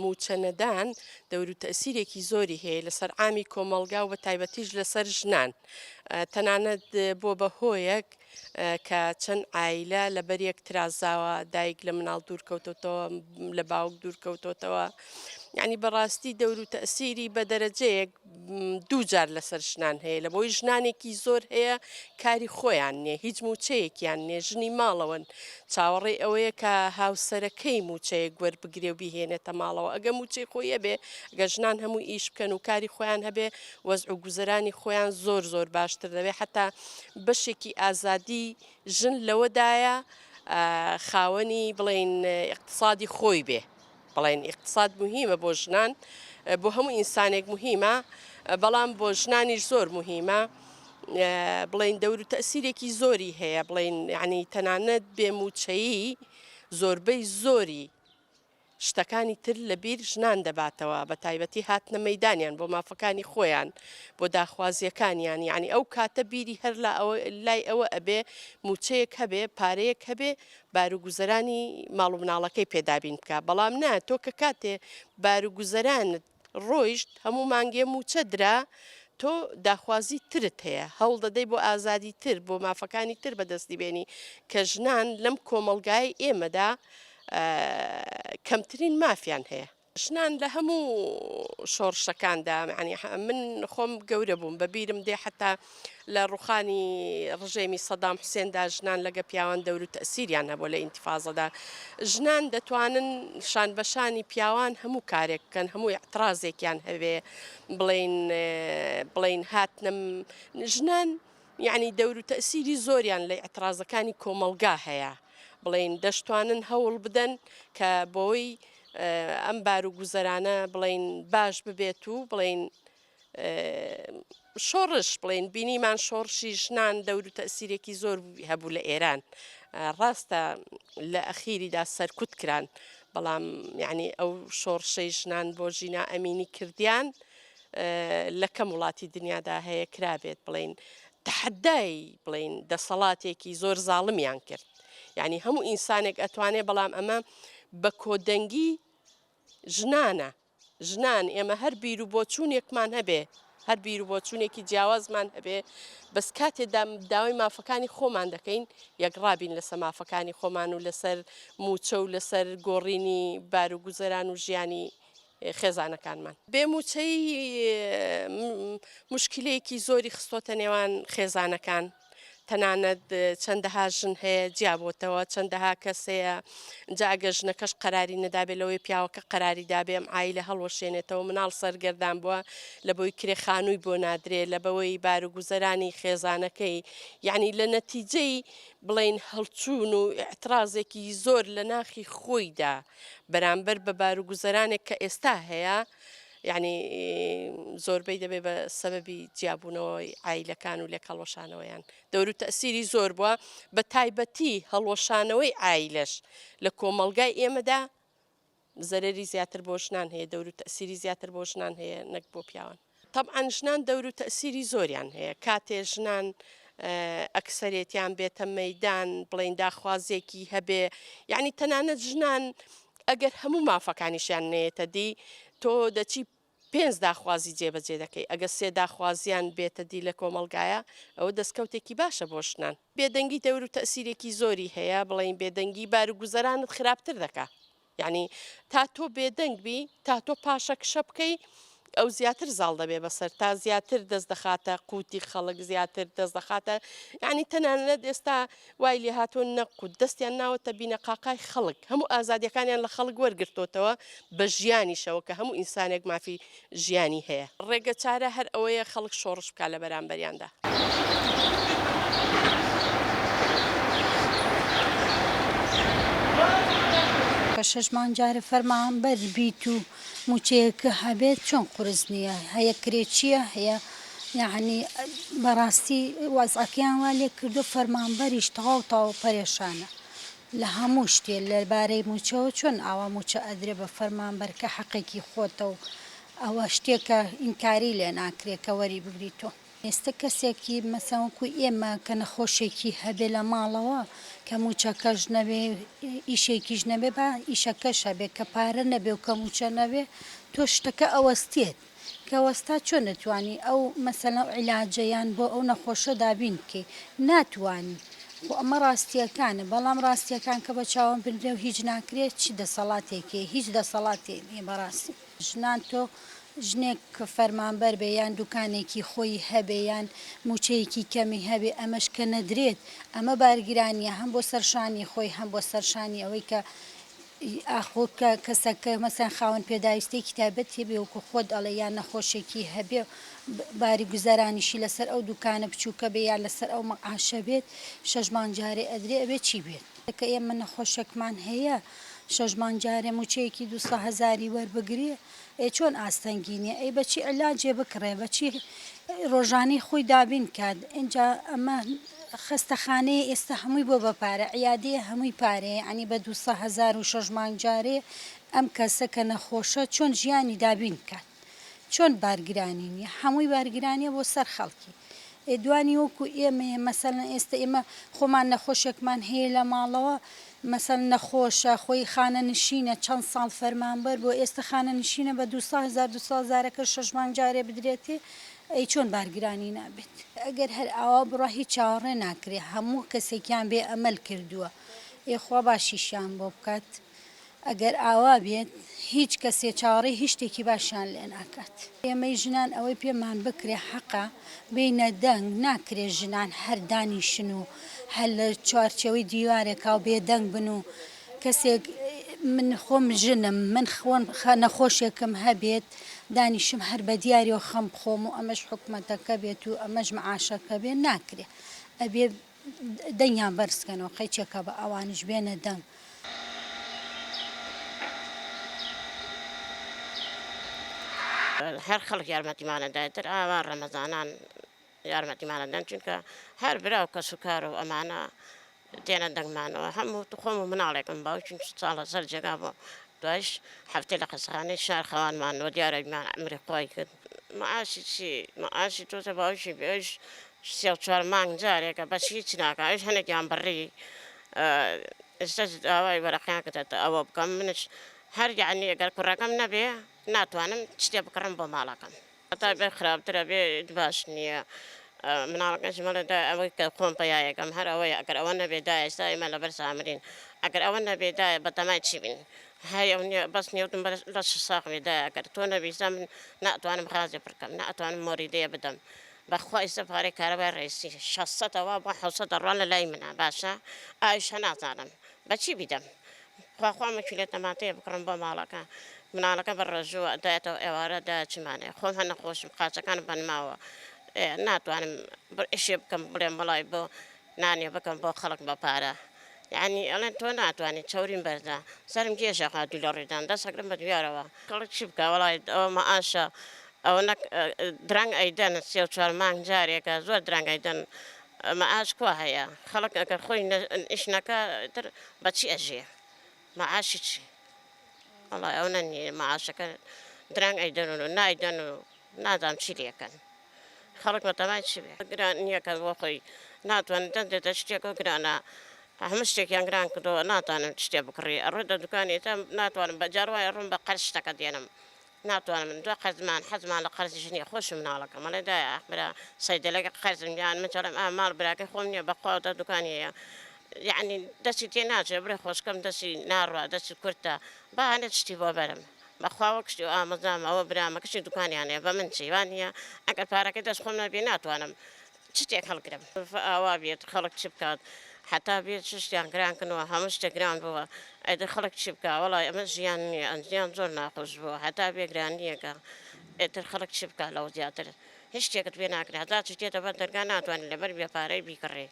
مووچە نەدان دەور و تەئسیرێکی زۆری هەیە لەسەر عامی کۆمەڵگا و بە تایبەتیش لەسەر ژنان. تەنانەت بووە بە هۆیەک کە چەند عایلە لەبەر یەک ترازاوە، دایک لە مناڵ دوور کەوتۆتەوە، لە باوک دوور کەوتۆتەوە. یانی بەڕاستی دەور و تەئسیری بە دەرەجەیەک دوو جار لەسەر ژنان هەیە لە بۆی ژنانێکی زۆر هەیە کاری خۆیان نیە هیچ موچەیەکیان نیە ژنی ماڵەوەن چاوەڕێی ئەوەیە کە هاوسەرەکەی موچەیەک وەربگرێ و بیهێنێتە ماڵەوە ئەگە موچەی خۆی هەبێ گە ژنان هەموو ئیش بکەن و کاری خۆیان هەبێ وەزع و گوزەرانی خۆیان زۆر زۆر باشتر دەبێ حتا بەشێکی ئازادی ژن لەوەدایە خاوەنی بڵێین ئیقتسادی خۆی بێ. بەڵێن ئیقتساد موهیمە بۆ ژنان بۆ هەموو ئینسانێک موهیمە بەڵام بۆ ژنانیش زۆر موهیمە بڵێن دەور و تەسیرێکی زۆری هەیە بڵێن یعنی تەنانەت بێ موچەیی زۆربەی زۆری شتەکانی تر لە بیر ژنان دەباتەوە بە تایبەتی هاتنە مەدانیان بۆ مافەکانی خۆیان بۆ داخوازیەکانیان یعنی ئەو کاتە بیری هەر لای ئەوە ئەبێ موچەیەک هەبێ پارەیەک هەبێ بارو گوزەرانی ماڵ و مناڵەکەی پێ دابین بکا بەڵام نا تۆ کە کاتێ بارو گوزەرانت ڕۆیشت هەموو مانگێ موچە درا تۆ داخوازی ترت هەیە هەوڵ دەدەی بۆ ئازادی تر بۆ مافەکانی تر بەدەستی بێنی کە ژنان لەم کۆمەڵگای ئێمەدا کەمترین مافیان هەیە. ژنان لە هەموو شۆڕشەکاندا یانی من خۆم گەورە بووم بە بیرم دێ حەتا لە ڕوخانی ڕژێمی سەدام حوسێندا ژنان لەگە پیاوان دەور و تەسیریان هەبوو لە ئینتیفازەدا ژنان دەتوانن شان بە شانی پیاوان هەموو کارێک بکەن هەموو ئیعترازێکیان هەبێ بڵێین بڵێین هاتنم ژنان یانی دەور و تەسیری زۆریان لە ئیعترازەکانی کۆمەڵگا هەیە بڵێین دەشتوانن هەوڵ بدەن کە بۆی ئەم بار و گوزەرانە بڵێین باش ببێت و بڵێین شۆڕش بڵێین بینیمان شۆڕشی ژنان دەور و تەسیرێکی زۆر هەبوو لە ئێران ڕاستە لە ئەخیریدا سەرکوت کران بەڵام یعنی ئەو شۆڕشەی ژنان بۆ ژینا ئەمینی کردیان لە کەم وڵاتی دنیادا هەیە کرابێت بڵێین تەحەدای بڵێین دەسەڵاتێکی زۆر زاڵمیان کرد یعنی هەموو ئینسانێک ئەتوانێ بەڵام ئەمە بە کۆدەنگی ژنانە ژنان ئێمە هەر بیر و بۆچوونێکمان هەبێ هەر بیر و بۆچوونێکی جیاوازمان هەبێ بەس کاتێ داوای مافەکانی خۆمان دەکەین یەکڕابین لەسەر مافەکانی خۆمان و لەسەر موچە و لەسەر گۆڕینی بار و گوزەران و ژیانی خێزانەکانمان. بێ مووچەیی موشکیلەیەکی زۆری خستۆتە نێوان خێزانەکان، تەنانەت چەندەها ژن هەیە جیابۆتەوە، چەندەها کەس هەیە جا ئەگەر ژنەکەش قەراری نەدابێ لەوەی پیاوەکە قەراری دابێ ئەم عایلە هەڵوەشێنێتەوە، مناڵ سەرگەردان بووە لەبەوەی کرێ خانووی بۆ نادرێ، لەبەوەی باروگوزەرانی خێزانەکەی یەعنی لە نەتیجەی بڵێین هەڵچوون و ئیعترازێکی زۆر لە ناخی خۆیدا بەرامبەر بە باروگوزەرانێک کە ئێستا هەیە یعنی زۆربەی دەبێ بە سەبەبی جیابوونەوەی عایلەکان و لێک هەڵوەشانەوەیان دەور و تەسیری زۆر بووە بە تایبەتی هەڵوەشانەوەی عایلەش لە کۆمەڵگای ئێمەدا زەرەری زیاتر بۆ ژنان هەیە دەور و تەسیری زیاتر بۆ ژنان هەیە نەک بۆ پیاوان. تەبعەن ژنان دەور و تەئسیری زۆریان هەیە، کاتێ ژنان ئەکسەرێتیان بێتە مەیدان بڵێین داخوازیەکی هەبێ یانی تەنانەت ژنان ئەگەر هەموو مافەکانیشیان نەیەتە دی تۆ دەچی پێنج داخوازی جێبەجێ دەکەی ئەگەر سێ داخوازیان بێتە دی لە کۆمەڵگایە ئەوە دەستکەوتێکی باشە بۆ ژنان. بێدەنگی دەور و تەئسیرێکی زۆری هەیە، بڵێین بێدەنگی باروگوزەرانت خراپتر دەکا. یانی تا تۆ بێدەنگ بی، تا تۆ پاشەکشە بکەی، ئەو زیاتر زاڵ دەبێ بەسەر تا زیاتر دەست دەخاتە قوتی خەڵک، زیاتر دەست دەخاتە یانی تەنانەت ئێستا وای لێ هاتووە نە قوت دەستیان ناوەتە بینەقاقای خەڵک، هەموو ئازادیەکانیان لە خەڵک وەرگرتۆتەوە بە ژیانیشەوە کە هەموو ئینسانێک مافی ژیانی هەیە. ڕێگەچارە هەر ئەوەیە خەڵک شۆڕش بکا لە بەرامبەریاندا. کە شەش مانگ جارێ فەرمانبەر بیت و مووچەیەک هەبێت چۆن قورس نییە هەیە کرێچییە هەیە یەعنی بەڕاستی وەزعەکەیان وا لێ کردووە فەرمانبەریش تەواو تەواو پەرێشانە لە هەموو شتێ لە بارەی مووچەوە چۆن ئاوا مووچە ئەدرێ بە فەرمانبەر کە حەقێکی خۆتە و ئەوە شتێکە ئینکاری لێ ناکرێ کە وەری بگری تۆ. ئێستە کەسێکی مەسەن وەکو ئێمە کە نەخۆشێکی هەبێ لە ماڵەوە کە موچەکەش نەبێ ئیشێکیش نەبێ با ئیشەکەش هەبێ کە پارە نەبێ و کە موچە نەبێ تۆ شتەکە ئەوەستێت کە وەستا چۆن دەتوانی ئەو مەسەلەن ئەو عیلاجە یان بۆ ئەو نەخۆشە دابین بکەی ناتوانی خۆ ئەمە ڕاستیەکانە بەڵام ڕاستیەکان کە بە چاوە بنرێ و هیچ ناکرێ چ دەسەڵاتێکی هیچ دەسەڵاتێ نیە بەڕاستی. ژنان تۆ ژنێک کە فەرمانبەر بێ یان دوکانێکی خۆی هەبێ یان موچەیەکی کەمی هەبێ ئەمەش کە نەدرێت ئەمە بارگرانیە هەم بۆ سەر شانی خۆی هەم بۆ سەر شانی ئەوەی کە ئاخۆ کە کەسەکە مەسەن خاوەن پێداویستیەکی تایبەت هەبێ وەکو خۆت ئەڵێ یان نەخۆشێکی هەبێ باری گوزەرانیشی لەسەر ئەو دوکانە بچوکە بێ یان لەسەر ئەو مەعاشە بێت شەش مانگ جارێ ئەدرێ ئەبێ چی بێت؟ کە ئێمە نەخۆشێکمان هەیە شەش مانگ جارێ موچەیەکی 200 هەزاری وەربگرێ ئێ چۆن ئاستەنگی نیە ئەی بەچی عیلاجێ بکڕێ بەچی ڕۆژانەی خۆی دابین کات ئینجا ئەمە خەستەخانەیە ئێستا هەمووی بۆ بە پارە عیادەیە هەمووی پارەیە یەعنی بە 200 هەزار و شەش مانگ جارێ ئەم کەسە کە نەخۆشە چۆن ژیانی دابین بکات چۆن بارگرانی نیە هەمووی بارگرانیە بۆ سەر خەڵکی ئێ دوانی وەکو ئێمەیە مەسەلەن ئێستە ئێمە خۆمان نەخۆشێکمان هەیە لە ماڵەوە مەسەلەن نەخۆشە خۆی خانەنشینە چەند ساڵ فەرمانبەر بووە ئێستە خانەنشینە بە 200 هەزار 200 هەزارەکە شەش مانگ جارێ بدرێتێ ئەی چۆن بارگرانی نابێت؟ ئەگەر هەر ئاوا بڕوا هیچ چاوەڕێ ناکرێ هەموو کەسێکیان بێ ئەمەل کردووە ئێ خوا باشیشیان بۆ بکات. ئەگەر ئاوا بێت هیچ کەسێ چاوەڕێی هیچ شتێکی باشیان لێ ناکات. ئێمەی ژنان ئەوەی پێمان بکرێ حەقە بێینە دەنگ، ناکرێ ژنان هەر دانیشن و هەر لە چوارچێوەی دیوارێکا و بێدەنگ بن و کەسێک من خۆم ژنم من خۆم نەخۆشێکم هەبێت دانیشم هەر بە دیاریەوە خەم بخۆم و ئەمەش حکومەتەکە بێت و ئەمەش معاشەکە بێت ناکرێ ئەبێ دەنگیان بەرز کەنەوە قەیچێکە بە ئەوانیش بێنە دەنگ. هەر خەڵک یارمەتیمان ئەدا ئیتر ئاوا ڕەمەزانان یارمەتیمان ئەدەن چونکە هەر برا و کەس و کار و ئەمانە دێنە دەنگمانەوە هەموو خۆم و مناڵێکم باوکیم ساڵە سەر جێگا بوو دوایش هەفتەی لە خەستەخانەی شار خەوانمان وە دیارە گیان عەمری خوای کرد. معاشی چی معاشی تۆزە باوکی بێ ئەویش سێ و چوار مانگ جارێکە بەس هیچ ناکا ئەویش هەنێکیان بڕی ئێستاش داوای وەرەقیان کردە تا ئەوە بکەم منش هەر یەعنی گەر کوڕەکەم نەبێ ناتوانم شتێ بکڕم بۆ ماڵەکەم. هەتا بێ خراپترە بێ باش نییە مناڵەکەشم ئەڵێ دایە ئەوەی کە خۆم پەیایەکەم هەر ئەوەیە ئەگەر ئەوە نەبێ دایە ئێستا ئێمە لەبەر سامرین ئەگەر ئەوە نەبێ دایە بەتەمای چی بین هەیە و نییە بەس نییە وتم بەس لەش ساغ بێ دایە ئەگەر تۆ نەبی ئێستا من ناتوانم غازێ پڕ کەم ناتوانم مۆریدەیە بدەم بەخوا ئێستا پارەی کارەبای ڕێسی شەسەتە وا بۆ حەوسەتە ڕوان لە لای منە باشە ئاویش هە نازانم بەچی بیدەم خوا خوا من کیلۆ تەماتەیە بکڕم بۆ ماڵەکە مناڵەکە بە ڕۆژووە دایەتەوە ئێوارە دایە چیمانەیە خۆم هە نەخۆشم قاچەکانم بەنماوە ناتوانم ئیشێ بکەم بڵێم وەڵای بۆ نانێ بکەم بۆ خەڵک بە پارە یعنی ئەڵێن تۆ ناتوانانی چەوریم بەرزە سەرم گێژە قاتوو لە ڕێدان دەست ئەگرم بە دویارەوە خەڵک چی بکە وەڵای ئەوە مەعاشە ئەوە نەک درەنگ ئەیدەن سێ و چوار مانگ جارێکە زۆر درەنگ ئەیدەن مەعاش کوا هەیە خەڵک ئەگەر خۆی ئیش نەکا ئیتر بە چی ئەژێ مەعاشی چی وەڵای ئەونە نییە مەعاشەکە درەنگ ئەیدەن و نایدەن و نازانم چی لێکەن خەڵک بەتەمای چی بێ گران نییە کەس بۆ خۆی ناتوانێت دەست دێتە شتێک و گرانە هەموو شتێکیان گران کردەوە ناتوانم شتێ بکڕی ئەڕۆی دە دوکانی تا ناتوانم بە جار وایە ڕۆم بە قەرز شتەکە دێنم ناتوانم من دوا قەرزمان حەزمان لە قەرزیش نییە خۆشم مناڵەکەم ئەڵێ دایە ئاخ برا سەیدەلەکە قەرزم یان من چڵێم ئا ماڵ براکەی خۆم نییە بەخوا دە دوکانی هەیە یعنی دەستی تێ ناچێ بڵێ خۆشکەم دەستی ناڕوا دەستی کورتە با هەنێ شتی بۆ بەرم بەخوا وەک شتی ئامۆزام ئەوە برامە کچی دوکانیان هەیە بە من چی وا نییە ئەگەر پارەکەی دەست خۆم نەبێ ناتوانم شتێک هەڵگرم. ئاوا بێت خەڵک چ بکات هەتا بێت شتیان گران کردوە هەموو شتێک گران بووە ئەدی خەڵک چی بکا وەڵای ئەمە ژیان نییە ژیان زۆر ناخۆش بووە هەتا بێ گرانیەکە ئیتر خەڵک چی بکا لەوە زیاتر هیچ شتێکت پێ ناکرێ هەتا چ دێتە بەر دەرگا ناتوانی لەبەر بێ پارەی بیکڕی.